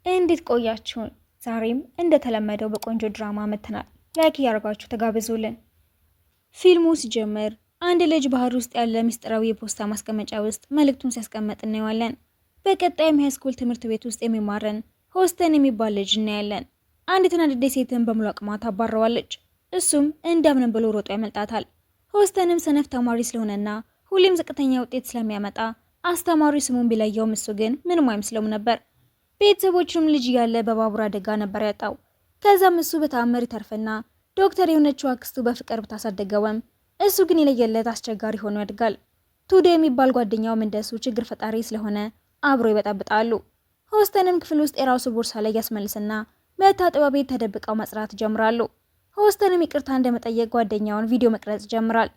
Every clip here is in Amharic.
እንዴት ቆያችሁን? ዛሬም እንደተለመደው በቆንጆ ድራማ መጥተናል። Like እያደረጋችሁ ተጋበዙልን። ፊልሙ ሲጀምር አንድ ልጅ ባህር ውስጥ ያለ ምስጢራዊ የፖስታ ማስቀመጫ ውስጥ መልእክቱን ሲያስቀምጥ እናየዋለን። በቀጣይም high school ትምህርት ቤት ውስጥ የሚማረን ሆስተን የሚባል ልጅ እናያለን። አንድ የተናደደ ሴትን በሙሉ አቅሟ ታባረዋለች። እሱም እንደምንም ብሎ ሮጦ ያመልጣታል። ሆስተንም ሰነፍ ተማሪ ስለሆነና ሁሌም ዝቅተኛ ውጤት ስለሚያመጣ አስተማሪ ስሙን ቢለየውም እሱ ግን ምንም አይመስለውም ነበር። ቤተሰቦቹም ልጅ እያለ በባቡር አደጋ ነበር ያጣው። ከዛም እሱ በተአምር ይተርፍና ዶክተር የሆነችው አክስቱ በፍቅር ብታሳደገውም እሱ ግን የለየለት አስቸጋሪ ሆኖ ያድጋል። ቱዶ የሚባል ጓደኛውም እንደሱ ችግር ፈጣሪ ስለሆነ አብሮ ይበጠብጣሉ። ሆስተንም ክፍል ውስጥ የራሱ ቦርሳ ላይ ያስመልስና መታጠቢያ ቤት ተደብቀው መጽራት ይጀምራሉ። ሆስተንም ይቅርታ እንደመጠየቅ ጓደኛውን ቪዲዮ መቅረጽ ይጀምራል።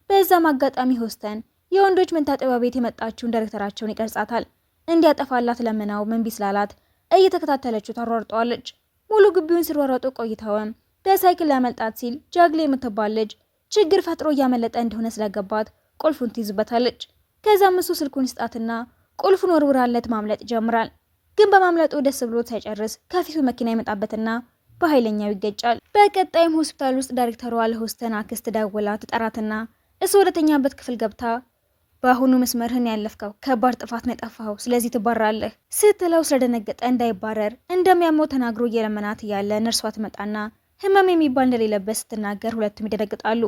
በዛም አጋጣሚ ሆስተን የወንዶች መታጠቢያ ቤት የመጣችውን ዳይሬክተራቸውን ይቀርጻታል። እንዲያጠፋላት ለምናው እምቢ ስላላት እየተከታተለችው ታሯርጠዋለች። ሙሉ ግቢውን ሲሯሯጡ ቆይተውም በሳይክል ሊያመልጣት ሲል ጃግሌ የምትባል ልጅ ችግር ፈጥሮ እያመለጠ እንደሆነ ስለገባት ቁልፉን ትይዝበታለች። ከዛም እሱ ስልኩን ይስጣትና ቁልፉን ወርውራለት ማምለጥ ይጀምራል። ግን በማምለጡ ደስ ብሎት ሳይጨርስ ከፊቱ መኪና ይመጣበትና በኃይለኛው ይገጫል። በቀጣይም ሆስፒታል ውስጥ ዳይሬክተሯ ለሆስተን አክስት ደውላ ትጠራትና እሱ ወደተኛበት ክፍል ገብታ በአሁኑ መስመርህን ያለፍከው ከባድ ጥፋት ነው የጠፋኸው፣ ስለዚህ ትባረራለህ ስትለው ስለደነገጠ እንዳይባረር እንደሚያመው ተናግሮ እየለመናት እያለ ነርሷ ትመጣና ህመም የሚባል እንደሌለበት ስትናገር ሁለቱም ይደነግጣሉ።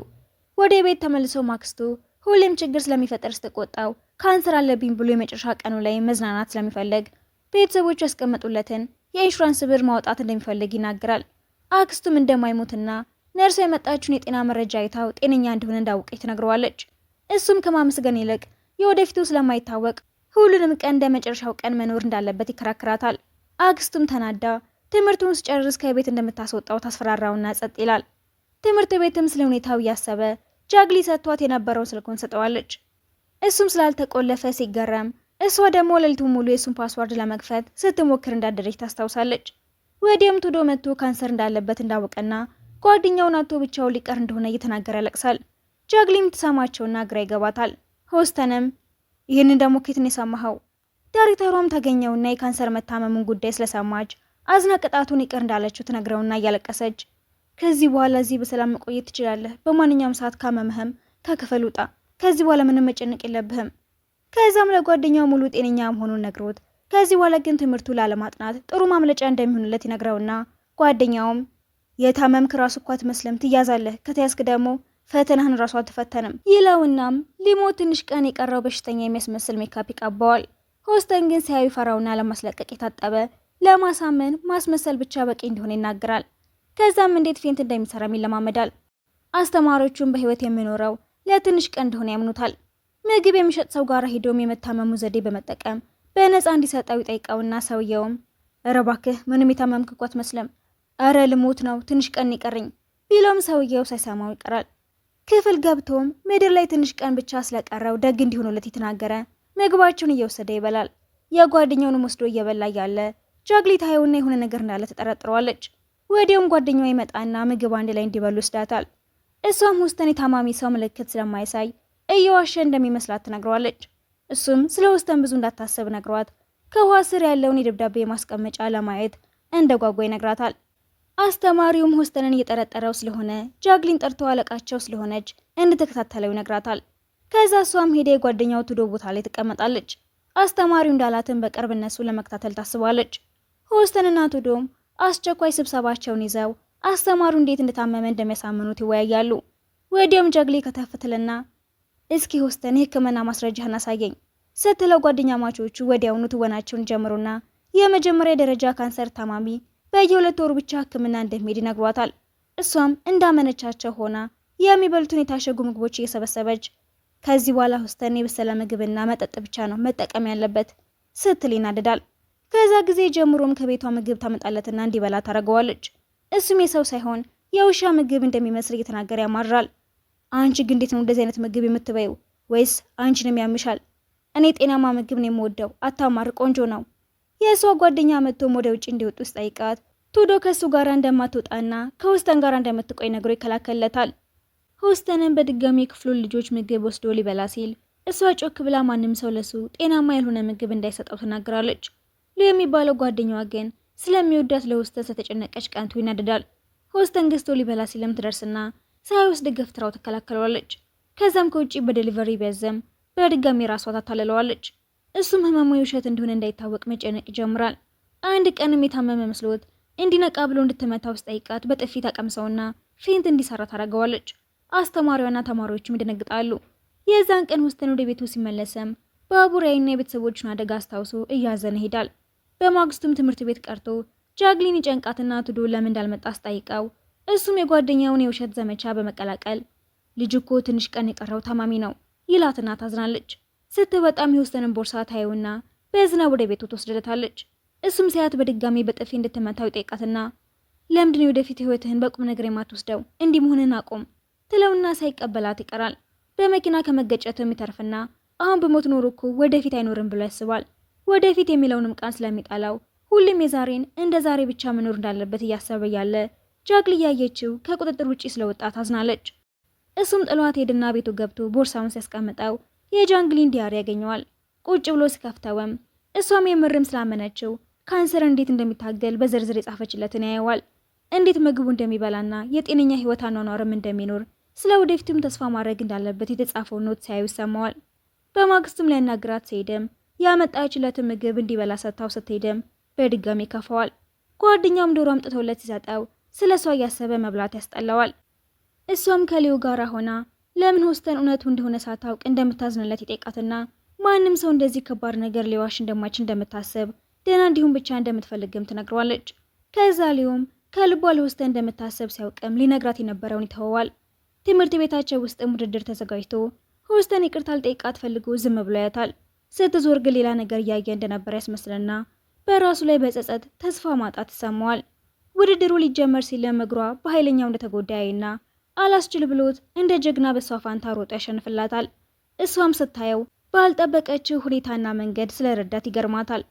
ወደ ቤት ተመልሶ ማክስቱ ሁሌም ችግር ስለሚፈጠር ስትቆጣው ካንሰር አለብኝ ብሎ የመጨረሻ ቀኑ ላይ መዝናናት ስለሚፈልግ ቤተሰቦቹ ያስቀመጡለትን የኢንሹራንስ ብር ማውጣት እንደሚፈልግ ይናገራል። አክስቱም እንደማይሞትና ነርሷ የመጣችውን የጤና መረጃ አይታው ጤነኛ እንደሆነ እንዳወቀች ትነግረዋለች። እሱም ከማመስገን ይልቅ የወደፊቱ ስለማይታወቅ ሁሉንም ቀን እንደ መጨረሻው ቀን መኖር እንዳለበት ይከራከራታል። አክስቱም ተናዳ ትምህርቱን ስጨርስ ከቤት እንደምታስወጣው ታስፈራራውና ጸጥ ይላል። ትምህርት ቤትም ስለ ሁኔታው እያሰበ ጃግሊ ሰጥቷት የነበረውን ስልኩን ሰጠዋለች። እሱም ስላልተቆለፈ ሲገረም፣ እሷ ደግሞ ሌሊቱን ሙሉ የእሱን password ለመክፈት ስትሞክር እንዳደረች ታስታውሳለች። ወዲያም ቱዶ መጥቶ ካንሰር እንዳለበት እንዳወቀና ጓደኛውን አጥቶ ብቻውን ሊቀር እንደሆነ እየተናገረ ያለቅሳል። ጃግሊም ትሰማቸውና ግራ ይገባታል። ሆስተንም ይህንን ደግሞ ኬት ነው የሰማኸው? ዳይሬክተሯም ታገኘውና የካንሰር መታመሙን ጉዳይ ስለሰማች አዝና ቅጣቱን ይቅር እንዳለችው ትነግረውና እያለቀሰች ከዚህ በኋላ እዚህ በሰላም መቆየት ትችላለህ። በማንኛውም ሰዓት ካመመህም ከክፍል ውጣ። ከዚህ በኋላ ምንም መጨነቅ የለብህም። ከዛም ለጓደኛው ሙሉ ጤነኛ መሆኑን ነግሮት ከዚህ በኋላ ግን ትምህርቱ ላለማጥናት ጥሩ ማምለጫ እንደሚሆንለት ይነግረውና ጓደኛውም የታመምክ ራሱ እኮ አትመስልም፣ ትያዛለህ። ከተያዝክ ደግሞ ፈተናህን ራሱ አትፈተንም ይለውናም ሊሞት ትንሽ ቀን የቀረው በሽተኛ የሚያስመስል ሜካፕ ይቀባዋል። ሆስተን ግን ሲያዩ ፈራውና ለማስለቀቅ የታጠበ ለማሳመን ማስመሰል ብቻ በቂ እንደሆነ ይናገራል። ከዛም እንዴት faint እንደሚሰራም ይለማመዳል። አስተማሪዎቹም በህይወት የሚኖረው ለትንሽ ቀን እንደሆነ ያምኑታል። ምግብ የሚሸጥ ሰው ጋር ሄዶም የመታመሙ ዘዴ በመጠቀም በነፃ እንዲሰጠው ይጠይቀውና ሰውየውም እረ እባክህ ምንም የታመምክ እኮ አትመስልም፣ እረ ልሞት ነው ትንሽ ቀን ይቀረኝ ቢለውም ሰውየው ሳይሰማው ይቀራል። ክፍል ገብቶም ምድር ላይ ትንሽ ቀን ብቻ ስለቀረው ደግ እንዲሆኑለት የተናገረ ምግባቸውን እየወሰደ ይበላል። የጓደኛውንም ወስዶ እየበላ እያለ ጃግሊ ታየውና የሆነ ነገር እንዳለ ተጠረጥረዋለች። ወዲያውም ጓደኛዋ ይመጣና ምግብ አንድ ላይ እንዲበሉ ይወስዳታል። እሷም ሆስተን የታማሚ ሰው ምልክት ስለማይሳይ እየዋሸ እንደሚመስላት ትነግረዋለች። እሱም ስለ ሆስተን ብዙ እንዳታሰብ ነግሯት ከውሃ ስር ያለውን የደብዳቤ ማስቀመጫ ለማየት እንደጓጓ ይነግራታል። አስተማሪውም ሆስተንን እየጠረጠረው ስለሆነ ጃግሊን ጠርቶ አለቃቸው ስለሆነች እንድትከታተለው ይነግራታል። ከዛ እሷም ሄደ የጓደኛው ቱዶ ቦታ ላይ ትቀመጣለች። አስተማሪው እንዳላትን በቅርብ እነሱ ለመከታተል ታስባለች። ሆስተንና ቱዶም አስቸኳይ ስብሰባቸውን ይዘው አስተማሪው እንዴት እንደታመመ እንደሚያሳምኑት ይወያያሉ። ወዲያውም ጃግሊ ከተፍትልና እስኪ ሆስተን የሕክምና ማስረጃህን አሳየኝ ስትለው ጓደኛማቾቹ ወዲያውኑ ትወናቸውን ጀምሩና የመጀመሪያ ደረጃ ካንሰር ታማሚ በየ2 ወሩ ብቻ ሕክምና እንደሚሄድ ይነግሯታል። እሷም እንዳመነቻቸው ሆና የሚበሉትን የታሸጉ ምግቦች እየሰበሰበች ከዚህ በኋላ ሆስተን የበሰለ ምግብና መጠጥ ብቻ ነው መጠቀም ያለበት ስትል ይናደዳል። ከዛ ጊዜ ጀምሮም ከቤቷ ምግብ ታመጣለትና እንዲበላ ታደርገዋለች። እሱም የሰው ሳይሆን የውሻ ምግብ እንደሚመስል እየተናገረ ያማራል። አንቺ ግን እንዴት ነው እንደዚህ አይነት ምግብ የምትበይው? ወይስ አንቺንም ያምሻል? እኔ ጤናማ ምግብ ነው የምወደው። አታማር፣ ቆንጆ ነው። የእሷ ጓደኛ መጥቶም ወደ ውጭ እንዲወጡ ስጠይቃት ቱዶ ከእሱ ጋር እንደማትወጣና ከሆስተን ጋር እንደምትቆይ ነግሮ ይከላከልለታል። ሆስተንን በድጋሚ የክፍሉን ልጆች ምግብ ወስዶ ሊበላ ሲል እሷ ጮክ ብላ ማንም ሰው ለሱ ጤናማ ያልሆነ ምግብ እንዳይሰጠው ትናገራለች። ሉ የሚባለው ጓደኛዋ ግን ስለሚወዳት ለሆስተን ስለተጨነቀች ቀንቶ ይናደዳል። ሆስተን ገዝቶ ሊበላ ሲልም ትደርስና ሳይወስድ ገፍትራው ትከላከለዋለች። ከዛም ከውጭ በ delivery ቢያዘም በድጋሚ ራሷ ታታልለዋለች። እሱም ህመሙ የውሸት እንደሆነ እንዳይታወቅ መጨነቅ ይጀምራል። አንድ ቀንም የታመመ መስሎት እንዲነቃ ብሎ እንድትመታው ስጠይቃት በጥፊ ታቀምሰውና faint እንዲሰራ ታደርገዋለች። አስተማሪዋና ተማሪዎችም ይደነግጣሉ። የዛን ቀን ሆስተን ወደ ቤቱ ሲመለስም ባቡር ያይና የቤተሰቦቹን አደጋ አስታውሶ እያዘነ ይሄዳል። በማግስቱም ትምህርት ቤት ቀርቶ ጃግሊን ይጨንቃትና ቱዶ ለምን እንዳልመጣ አስጠይቀው እሱም የጓደኛውን የውሸት ዘመቻ በመቀላቀል ልጅ እኮ ትንሽ ቀን የቀረው ታማሚ ነው ይላትና ታዝናለች። ስትወጣም የሆስተንን ቦርሳ ታየውና በዝናብ ወደ ቤቱ ትወስድለታለች። እሱም ሳያት በድጋሚ በጥፊ እንድትመታው ይጠይቃትና ለምንድን የወደፊት ህይወትህን በቁም ነገር የማትወስደው? እንዲህ መሆንህን አቁም ትለውና ሳይቀበላት ይቀራል። በመኪና ከመገጨቱ የሚተርፍና አሁን በሞት ኖሮ እኮ ወደፊት አይኖርም ብሎ ያስባል። ወደፊት የሚለውንም ቃል ስለሚጠላው ሁሉም የዛሬን እንደ ዛሬ ብቻ መኖር እንዳለበት እያሰበ ያለ ጃግል እያየችው ከቁጥጥር ውጪ ስለወጣ ታዝናለች። እሱም ጥሏት ሄድና ቤቱ ገብቶ ቦርሳውን ሲያስቀምጠው የጃንግሊን diary ያገኘዋል። ቁጭ ብሎ ሲከፍተውም እሷም የምርም ስላመነችው ካንሰር እንዴት እንደሚታገል በዝርዝር የጻፈችለትን ያየዋል። እንዴት ምግቡ እንደሚበላና የጤነኛ ህይወት አኗኗርም እንደሚኖር ስለ ወደፊቱም ተስፋ ማድረግ እንዳለበት የተጻፈው note ሲያዩ ይሰማዋል። በማግስቱም ሊያናግራት ሲሄድም ያመጣችለትን ምግብ እንዲበላ ሰጥታው ስትሄድም በድጋሚ ይከፋዋል። ጓደኛውም ዶሮ አምጥቶለት ሲሰጠው ስለ እሷ እያሰበ መብላት ያስጠላዋል። እሷም ከሊዮ ጋር ሆና ለምን ሆስተን እውነቱ እንደሆነ ሳታውቅ እንደምታዝንለት ይጠይቃትና ማንም ሰው እንደዚህ ከባድ ነገር ሊዋሽ እንደማይችል እንደምታስብ ደህና እንዲሁም ብቻ እንደምትፈልግም ትነግረዋለች። ከዛ ሊዮም ከልቧ ለሆስተን እንደምታስብ ሲያውቅም ሊነግራት የነበረውን ይተወዋል። ትምህርት ቤታቸው ውስጥም ውድድር ተዘጋጅቶ ሆስተን ይቅርታ ሊጠይቃት ፈልጎ ዝም ብሎ ያታል። ስትዞር ግን ሌላ ነገር እያየ እንደነበረ ያስመስልና በራሱ ላይ በጸጸት ተስፋ ማጣት ይሰማዋል። ውድድሩ ሊጀመር ሲልም እግሯ በኃይለኛው እንደተጎዳ ያይና አላስችል ብሎት እንደ ጀግና በሷ ፋንታ ሮጦ ያሸንፍላታል። እሷም ስታየው ባልጠበቀችው ሁኔታና መንገድ ስለረዳት ይገርማታል።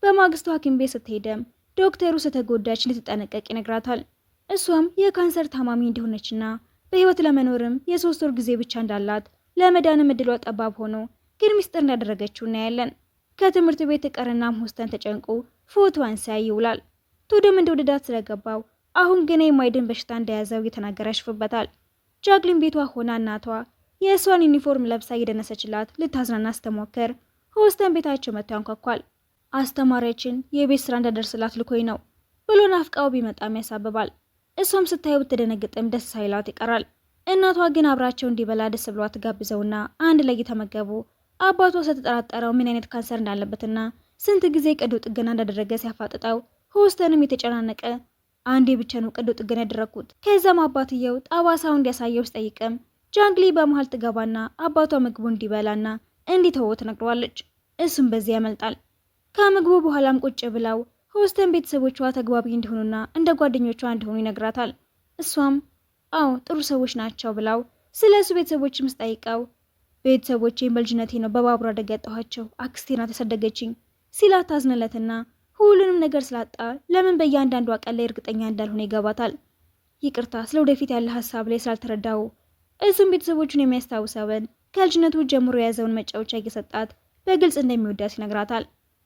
በማግስቱ ሐኪም ቤት ስትሄደም ዶክተሩ ስተጎዳች እንድትጠነቀቅ ይነግራታል። እሷም የካንሰር ታማሚ እንደሆነችና በህይወት ለመኖርም የ3 ወር ጊዜ ብቻ እንዳላት ለመዳንም እድሏ ጠባብ ሆኖ ግን ሚስጥር እንዳደረገችው እናያለን። ከትምህርት ቤት ቀርናም ሆስተን ተጨንቆ ፎቶዋን ሲያይ ይውላል። ቱድም እንደወደዳት ስለገባው አሁን ግን የማይድን በሽታ እንደያዘው እየተናገረ ያሽፍበታል። ጃግሊን ቤቷ ሆና እናቷ የእሷን ዩኒፎርም ለብሳ እየደነሰችላት ልታዝናና ስትሞክር ሆስተን ቤታቸው መጥቶ ያንኳኳል። አስተማሪያችን የቤት ስራ እንዳደርስላት ልኮኝ ነው ብሎ ናፍቃው ቢመጣም ያሳብባል። እሷም ስታየው ብትደነግጥም ደስ ሳይላት ይቀራል። እናቷ ግን አብራቸው እንዲበላ ደስ ብሏት ጋብዘውና አንድ ላይ እየተመገቡ አባቷ ስለተጠራጠረው ምን አይነት ካንሰር እንዳለበትና ስንት ጊዜ ቀዶ ጥገና እንዳደረገ ሲያፋጥጠው ሆስተንም የተጨናነቀ አንዴ ብቻ ነው ቀዶ ጥገና ያደረግኩት። ከዛም አባትየው ጠባሳው እንዲያሳየው ሲጠይቅም ጃንግሊ በመሀል ትገባና አባቷ ምግቡ እንዲበላና እንዲተወው ትነግረዋለች። እሱም በዚህ ያመልጣል። ከምግቡ በኋላም ቁጭ ብለው ሆስተን ቤተሰቦቿ ተግባቢ እንዲሆኑና እንደ ጓደኞቿ እንዲሆኑ ይነግራታል። እሷም አዎ ጥሩ ሰዎች ናቸው ብላው ስለ እሱ ቤተሰቦችም ስጠይቀው ቤተሰቦቼን በልጅነቴ ነው በባቡር አደጋ ያጣኋቸው፣ አክስቴ ናት ያሳደገችኝ ሲላት ታዝንለትና ሁሉንም ነገር ስላጣ ለምን በእያንዳንዷ ቀን ላይ እርግጠኛ እንዳልሆነ ይገባታል። ይቅርታ ስለ ወደፊት ያለ ሀሳብ ላይ ስላልተረዳው። እሱም ቤተሰቦቹን የሚያስታውሰውን ከልጅነቱ ጀምሮ የያዘውን መጫወቻ እየሰጣት በግልጽ እንደሚወዳት ይነግራታል።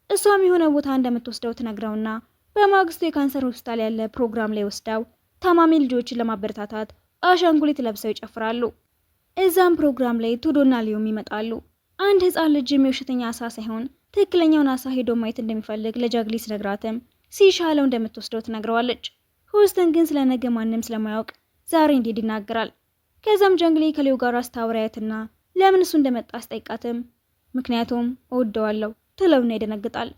እሷም የሆነ ቦታ እንደምትወስደው ትነግረውና በማግስቱ የካንሰር ሆስፒታል ያለ ፕሮግራም ላይ ወስዳው ታማሚ ልጆችን ለማበረታታት አሻንጉሊት ለብሰው ይጨፍራሉ። እዛም ፕሮግራም ላይ ቱዶና ሊዮም ይመጣሉ። አንድ ህፃን ልጅም የውሸተኛ አሳ ሳይሆን ትክክለኛውን አሳ ሄዶ ማየት እንደሚፈልግ ለጃግሊ ሲነግራትም ሲሻለው እንደምትወስደው ትነግረዋለች። ሆስተን ግን ስለ ነገ ማንም ስለማያውቅ ዛሬ እንዲሄድ ይናገራል። ከዛም ጃንግሊ ከሊዮ ጋር አስታውሪያትና ለምን እሱ እንደመጣ አስጠይቃትም ምክንያቱም እወደዋለሁ ትለውና ይደነግጣል።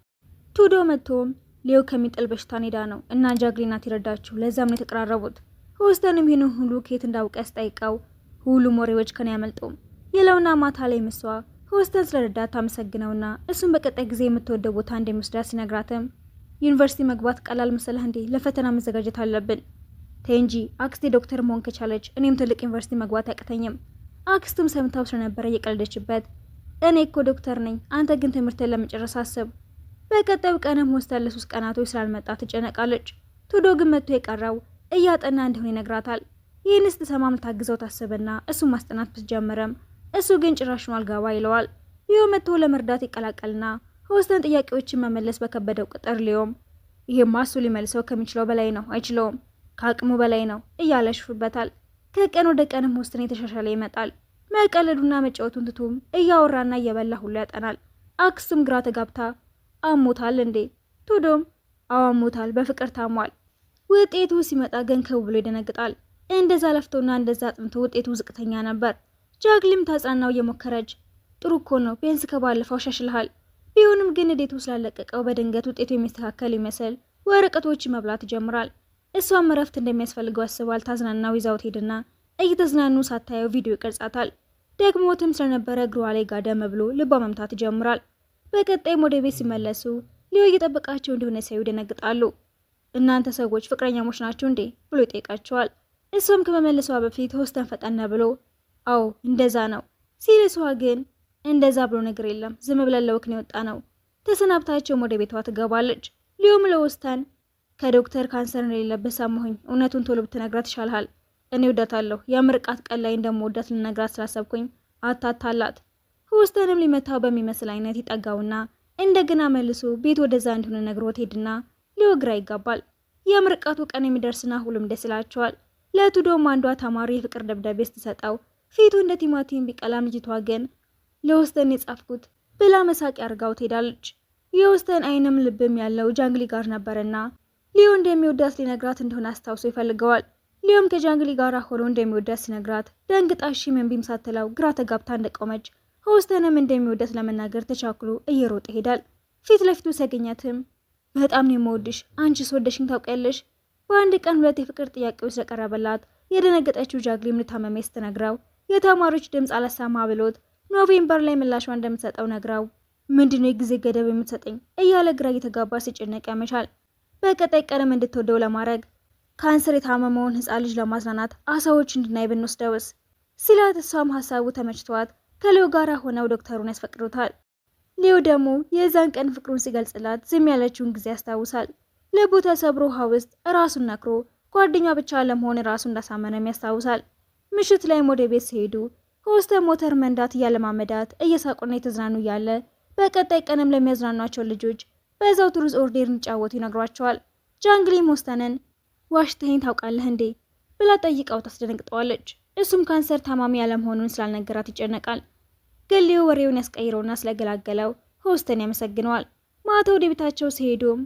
ቱዶ መጥቶም ሊዮ ከሚጥል በሽታ ኔዳ ነው እና ጃግሊ ናት ይረዳችሁ፣ ለዛም ነው የተቀራረቡት። ሆስተንም ይህን ሁሉ ከየት እንዳውቀ ያስጠይቀው ሁሉም ወሬዎች ከኔ ያመልጡም ይለውና ማታ ላይ ምሷ ሆስተን ስለረዳት ታመሰግነውና እሱም በቀጣይ ጊዜ የምትወደው ቦታ እንደሚወስዳት ሲነግራትም ዩኒቨርሲቲ መግባት ቀላል መሰለህ እንዴ? ለፈተና መዘጋጀት አለብን። ተይ እንጂ አክስቴ ዶክተር መሆን ከቻለች እኔም ትልቅ ዩኒቨርሲቲ መግባት አያቅተኝም። አክስቱም ሰምታው ስለነበረ እየቀለደችበት እኔ እኮ ዶክተር ነኝ፣ አንተ ግን ትምህርትን ለመጨረስ አስብ። በቀጣዩ ቀንም ሆስተን ለ3 ቀናቶች ስላልመጣ ትጨነቃለች። ቱዶ ግን መጥቶ የቀረው እያጠና እንደሆነ ይነግራታል። ይህን ስትሰማም ልታግዘው ታስብና እሱ ማስጠናት ብትጀምርም እሱ ግን ጭራሽኑ አልገባ ይለዋል። ሊዮ መጥቶ ለመርዳት ይቀላቀልና ሆስተን ጥያቄዎችን መመለስ በከበደው ቁጥር ሊዮም ይሄማ እሱ ሊመልሰው ከሚችለው በላይ ነው፣ አይችለውም፣ ከአቅሙ በላይ ነው እያለ ያሽፍበታል። ከቀን ወደ ቀንም ሆስተን የተሻሻለ ይመጣል። መቀለዱና መጫወቱን ትቶም እያወራና እየበላ ሁሉ ያጠናል። አክስቱም ግራ ተጋብታ አሞታል እንዴ? ቱዶም አዎ አሞታል፣ በፍቅር ታሟል። ውጤቱ ሲመጣ ግን ክው ብሎ ይደነግጣል። እንደዛ ለፍቶና እንደዛ አጥንቶ ውጤቱ ዝቅተኛ ነበር። ጃግሊም ታጽናናው እየሞከረች ጥሩ እኮ ነው፣ ቢያንስ ከባለፈው ሻሽልሃል። ቢሆንም ግን ንዴቱ ስላለቀቀው በድንገት ውጤቱ የሚስተካከል ይመስል ወረቀቶች መብላት ይጀምራል። እሷም እረፍት እንደሚያስፈልገው አስባል ታዝናናው ይዛው ትሄድና እየተዝናኑ ሳታየው ቪዲዮ ይቀርጻታል። ደግሞትም ስለነበረ እግሯ ላይ ጋደም ብሎ ልቧ መምታት ይጀምራል። በቀጣይም ወደ ቤት ሲመለሱ ሊዮ እየጠበቃቸው እንደሆነ ሲያዩ ይደነግጣሉ። እናንተ ሰዎች ፍቅረኛሞች ናችሁ እንዴ ብሎ ይጠይቃቸዋል። እሷም ከመመለሷ በፊት ሆስተን ፈጠነ ብሎ አዎ እንደዛ ነው ሲል፣ እሷ ግን እንደዛ ብሎ ነገር የለም ዝም ብለን ለ walk ነው የወጣነው። ተሰናብታቸውም ወደ ቤቷ ትገባለች። ሊዮም ለሆስተን ከዶክተር ካንሰር እንደሌለበት ሰማሁኝ። እውነቱን ቶሎ ብትነግራት ይሻልሃል። እኔ ወዳታለሁ። የምርቃት ቀን ላይ እንደምወዳት ልነግራት ስላሰብኩኝ አታታላት። ሆስተንም ሊመታው በሚመስል አይነት ይጠጋውና እንደገና መልሶ ቤት ወደዛ እንደሆነ ነግሮት ሄድና ሊዮ ግራ ይጋባል። የምርቃቱ ቀን የሚደርስና ሁሉም ደስ ይላቸዋል። ለቱዶም አንዷ ተማሪ የፍቅር ደብዳቤ ስትሰጠው ፊቱ እንደ ቲማቲም ቢቀላም ልጅቷ ግን ለሆስተን የጻፍኩት ብላ መሳቂያ አርጋው ትሄዳለች። የሆስተን አይንም ልብም ያለው ጃንግሊ ጋር ነበርና ሊዮ እንደሚወዳት ሊነግራት እንደሆነ አስታውሶ ይፈልገዋል። ሊዮም ከጃንግሊ ጋር ሆኖ እንደሚወዳት ሲነግራት ደንግጣ እሺ ምን ሳትለው ግራ ተጋብታ እንደቆመች ሆስተንም እንደሚወዳት ለመናገር ተቻክሎ እየሮጠ ይሄዳል። ፊት ለፊቱ ሲያገኛትም በጣም ነው የምወድሽ፣ አንቺስ ወደሽኝ ታውቂያለሽ? በአንድ ቀን ሁለት የፍቅር ጥያቄዎች ስለቀረበላት የደነገጠችው ጃግሊም ልታመመ ስትነግረው የተማሪዎች ድምፅ አላሰማ ብሎት November ላይ ምላሿ እንደምትሰጠው ነግራው ምንድነው የጊዜ ገደብ የምትሰጠኝ እያለ ግራ እየተጋባ ሲጨነቅ ያመሻል። በቀጣይ ቀንም እንድትወደው ለማድረግ ካንሰር የታመመውን ሕፃን ልጅ ለማዝናናት አሳዎች እንድናይ ብንወስደውስ ሲላት እሷም ሀሳቡ ተመችቷት ከሊዮ ጋር ሆነው ዶክተሩን ያስፈቅዱታል። ሊዮ ደግሞ የዛን ቀን ፍቅሩን ሲገልጽላት ዝም ያለችውን ጊዜ ያስታውሳል። ልቡ ተሰብሮ ውሃ ውስጥ ራሱን ነክሮ ጓደኛ ብቻ ለመሆን ራሱ እንዳሳመነም ያስታውሳል። ምሽት ላይም ወደ ቤት ሲሄዱ ሆስተን ሞተር መንዳት እያለማመዳት እየሳቁና የተዝናኑ እያለ በቀጣይ ቀንም ለሚያዝናኗቸው ልጆች በዛው truth or dare እንዲጫወቱ ይነግሯቸዋል። ጃንግሊም ሆስተንን ዋሽተኸኝ ታውቃለህ እንዴ ብላ ጠይቃው ታስደነግጠዋለች። እሱም ካንሰር ታማሚ ያለመሆኑን ስላልነገራት ይጨነቃል። ግን ሊዮ ወሬውን ያስቀይረውና ስለገላገለው ሆስተን ያመሰግነዋል። ማታ ወደ ቤታቸው ሲሄዱም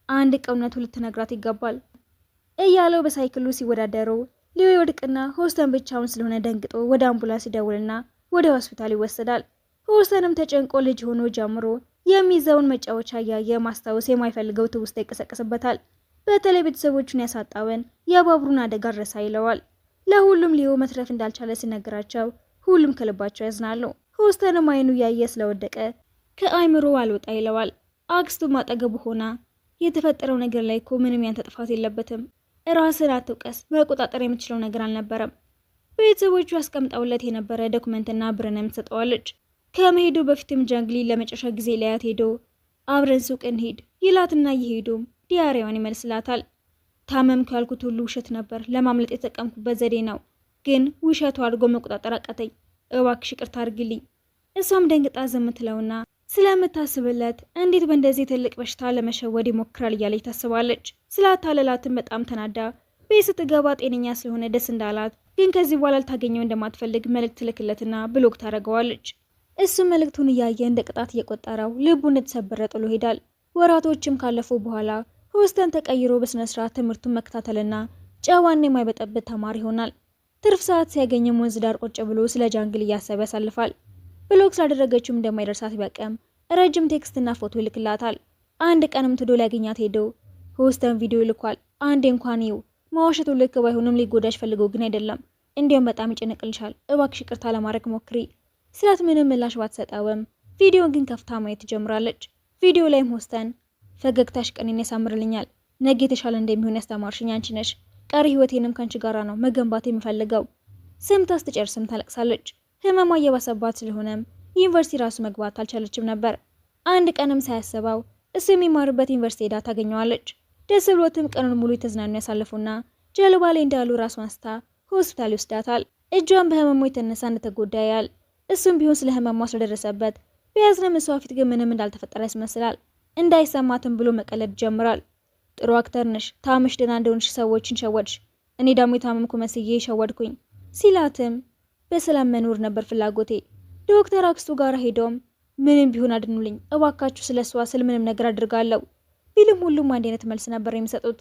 አንድ እውነቱ ልትነግራት ይገባል እያለው በሳይክሉ ሲወዳደሩ ሊዮ ይወድቅና ሆስተን ብቻውን ስለሆነ ደንግጦ ወደ አምቡላንስ ይደውልና ወደ ሆስፒታል ይወሰዳል። ሆስተንም ተጨንቆ ልጅ ሆኖ ጀምሮ የሚይዘውን መጫወቻ እያየ ማስታወስ የማይፈልገው ትውስታ ይቀሰቀስበታል። በተለይ ቤተሰቦቹን ያሳጣውን የባቡሩን አደጋ ረሳ ይለዋል። ለሁሉም ሊዮ መትረፍ እንዳልቻለ ሲነገራቸው ሁሉም ከልባቸው ያዝናሉ። ሆስተንም አይኑ እያየ ስለወደቀ ከአይምሮ አልወጣ ይለዋል። አክስቱም አጠገቡ ሆና የተፈጠረው ነገር ላይ እኮ ምንም ያንተ ጥፋት የለበትም፣ ራስን አትውቀስ፣ መቆጣጠር የምትችለው ነገር አልነበረም። ቤተሰቦቹ አስቀምጠውለት የነበረ document ና ብርንም ትሰጠዋለች። ከመሄዱ በፊትም ጃንግሊ ለመጨረሻ ጊዜ ሊያያት ሄዶ አብረን ሱቅ እንሂድ ይላትና እየሄዱም diary ዋን ይመልስላታል። ታመምኩ ያልኩት ሁሉ ውሸት ነበር፣ ለማምለጥ የተጠቀምኩበት ዘዴ ነው። ግን ውሸቱ አድርጎ መቆጣጠር አቃተኝ። እባክሽ ይቅርታ አድርጊልኝ። እሷም ደንግጣ ዝም ትለውና ስለምታስብለት እንዴት በእንደዚህ ትልቅ በሽታ ለመሸወድ ይሞክራል እያለች ታስባለች። ስላታለላትም በጣም ተናዳ ቤት ስትገባ ጤነኛ ስለሆነ ደስ እንዳላት ግን ከዚህ በኋላ ልታገኘው እንደማትፈልግ መልእክት ትልክለትና block ታደርገዋለች። እሱ መልእክቱን እያየ እንደ ቅጣት እየቆጠረው ልቡ እንደተሰበረ ጥሎ ሄዳል። ወራቶችም ካለፉ በኋላ ሆስተን ተቀይሮ በስነ ስርዓት ትምህርቱን መከታተልና ጨዋና የማይበጠብጥ ተማሪ ይሆናል። ትርፍ ሰዓት ሲያገኝም ወንዝ ዳር ቁጭ ብሎ ስለ ጃንግል እያሰበ ያሳልፋል። block ስላደረገችውም እንደማይደርሳት ቢያቀም ረጅም text ና ፎቶ ይልክላታል። አንድ ቀንም ትዶ ሊያገኛት ሄዶ ሆስተን ቪዲዮ ይልኳል። አንዴ እንኳን ይው መዋሸቱ ልክ ባይሆንም ሊጎዳሽ ፈልጎ ግን አይደለም። እንዲያውም በጣም ይጨነቅልሻል፣ እባክሽ ይቅርታ ለማድረግ ሞክሪ ስላት ምንም ምላሽ ባትሰጠውም ቪዲዮን ግን ከፍታ ማየት ትጀምራለች። ቪዲዮ ላይም ሆስተን ፈገግታሽ ቀኔን ያሳምርልኛል፣ ነገ የተሻለ እንደሚሆን ያስተማርሽኝ አንቺ ነሽ። ቀሪ ህይወቴንም ከአንቺ ጋራ ነው መገንባት የምፈልገው። ስምታ ስትጨርስም ታለቅሳለች። ህመሟ እየባሰባት ስለሆነም ዩኒቨርሲቲ ራሱ መግባት አልቻለችም ነበር። አንድ ቀንም ሳያስበው እሱ የሚማርበት ዩኒቨርሲቲ ሄዳ ታገኘዋለች። ደስ ብሎትም ቀኑን ሙሉ የተዝናኑ ያሳልፉና ጀልባ ላይ እንዳሉ ራሷን ስታ ሆስፒታል ይወስዳታል። እጇን በህመሙ የተነሳ እንደተጎዳ ያያል። እሱም ቢሆን ስለ ህመሟ ስለደረሰበት ቢያዝንም እሷ ፊት ግን ምንም እንዳልተፈጠረ ያስመስላል። እንዳይሰማትም ብሎ መቀለድ ይጀምራል። ጥሩ actor ነሽ፣ ታመሽ ደህና እንደሆንሽ ሰዎችን ሸወድሽ፣ እኔ ደግሞ የታመምኩ መስዬ ሸወድኩኝ ሲላትም በሰላም መኖር ነበር ፍላጎቴ። ዶክተር አክስቱ ጋር ሄዶም ምንም ቢሆን አድኑልኝ እባካችሁ፣ ስለ እሷ ስል ምንም ነገር አድርጋለሁ ቢልም ሁሉም አንድ አይነት መልስ ነበር የሚሰጡት።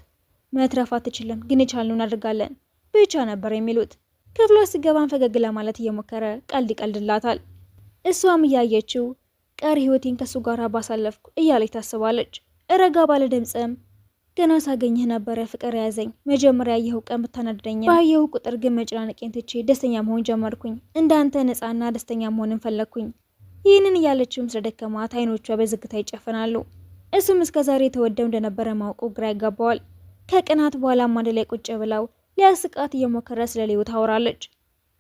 መትረፍ አትችልም፣ ግን የቻልነውን እናደርጋለን ብቻ ነበር የሚሉት። ክፍሏ ስገባን ፈገግ ለማለት እየሞከረ ቀልድ ይቀልድላታል። እሷም እያየችው ቀሪ ህይወቴን ከሱ ጋር ባሳለፍኩ እያለች ታስባለች። ረጋ ባለ ድምፅም ገና ሳገኝህ ነበረ ፍቅር የያዘኝ። መጀመሪያ ያየኸው ቀን ብታናድደኝም ባየሁ ቁጥር ግን መጨናነቄን ትቼ ደስተኛ መሆን ጀመርኩኝ። እንዳንተ ነፃና ደስተኛ መሆንን ፈለግኩኝ። ይህንን እያለችውም ስለደከማት አይኖቿ በዝግታ ይጨፈናሉ። እሱም እስከ ዛሬ የተወደው እንደነበረ ማወቁ ግራ ያጋባዋል። ከቅናት በኋላም አንድ ላይ ቁጭ ብለው ሊያስቃት እየሞከረ ስለ ሌው ታወራለች።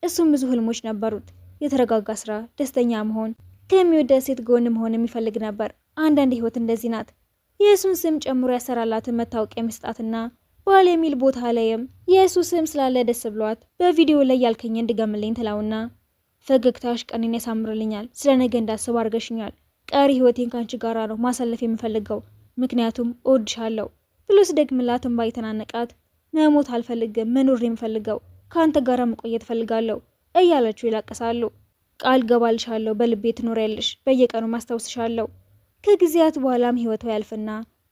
እሱም ብዙ ህልሞች ነበሩት። የተረጋጋ ስራ፣ ደስተኛ መሆን፣ ከሚወዳት ሴት ጎን መሆን የሚፈልግ ነበር። አንዳንድ ህይወት እንደዚህ ናት። የእሱን ስም ጨምሮ ያሰራላትን መታወቂያ መስጣትና ባል የሚል ቦታ ላይም የእሱ ስም ስላለ ደስ ብሏት በቪዲዮ ላይ ያልከኝን ድገምልኝ ትላውና ፈገግታሽ ቀኔን ያሳምርልኛል፣ ስለ ነገ እንዳስብ አድርገሽኛል። ቀሪ ህይወቴን ካንቺ ጋራ ነው ማሳለፍ የምፈልገው ምክንያቱም እወድሻለሁ ብሎ ሲደግምላት እንባ የተናነቃት መሞት አልፈልግም፣ መኖር የምፈልገው ከአንተ ጋራ መቆየት እፈልጋለሁ እያለችው ይላቀሳሉ። ቃል ገባልሻለሁ፣ በልቤ ትኖሪያለሽ፣ በየቀኑ ማስታወስሻለሁ። ከጊዜያት በኋላም ህይወቷ ያልፍና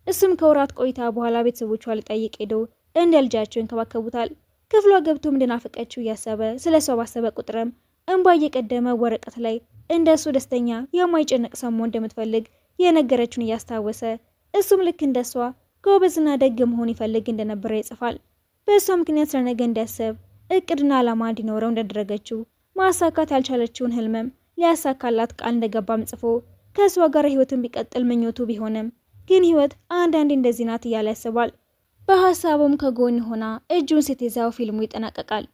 እሱም ከወራት ቆይታ በኋላ ቤተሰቦቿ ሊጠይቅ ሄዶ እንደ ልጃቸው ይንከባከቡታል። ክፍሏ ገብቶም እንደናፈቀችው እያሰበ ስለ እሷ ባሰበ ቁጥርም እንባ እየቀደመ ወረቀት ላይ እንደ እሱ ደስተኛ የማይጨነቅ ሰው መሆን እንደምትፈልግ የነገረችውን እያስታወሰ እሱም ልክ እንደ እሷ ጎበዝና ደግ መሆን ይፈልግ እንደነበረ ይጽፋል። በእሷ ምክንያት ስለ ነገ እንዲያስብ እቅድና ዓላማ እንዲኖረው እንዳደረገችው ማሳካት ያልቻለችውን ህልምም ሊያሳካላት ቃል እንደገባም ጽፎ ከእሷ ጋር ህይወትን ቢቀጥል ምኞቱ ቢሆንም ግን ህይወት አንዳንዴ እንደዚህ ናት እያለ ያስባል። በሀሳቡም ከጎን ሆና እጁን ስትይዘው ፊልሙ ይጠናቀቃል።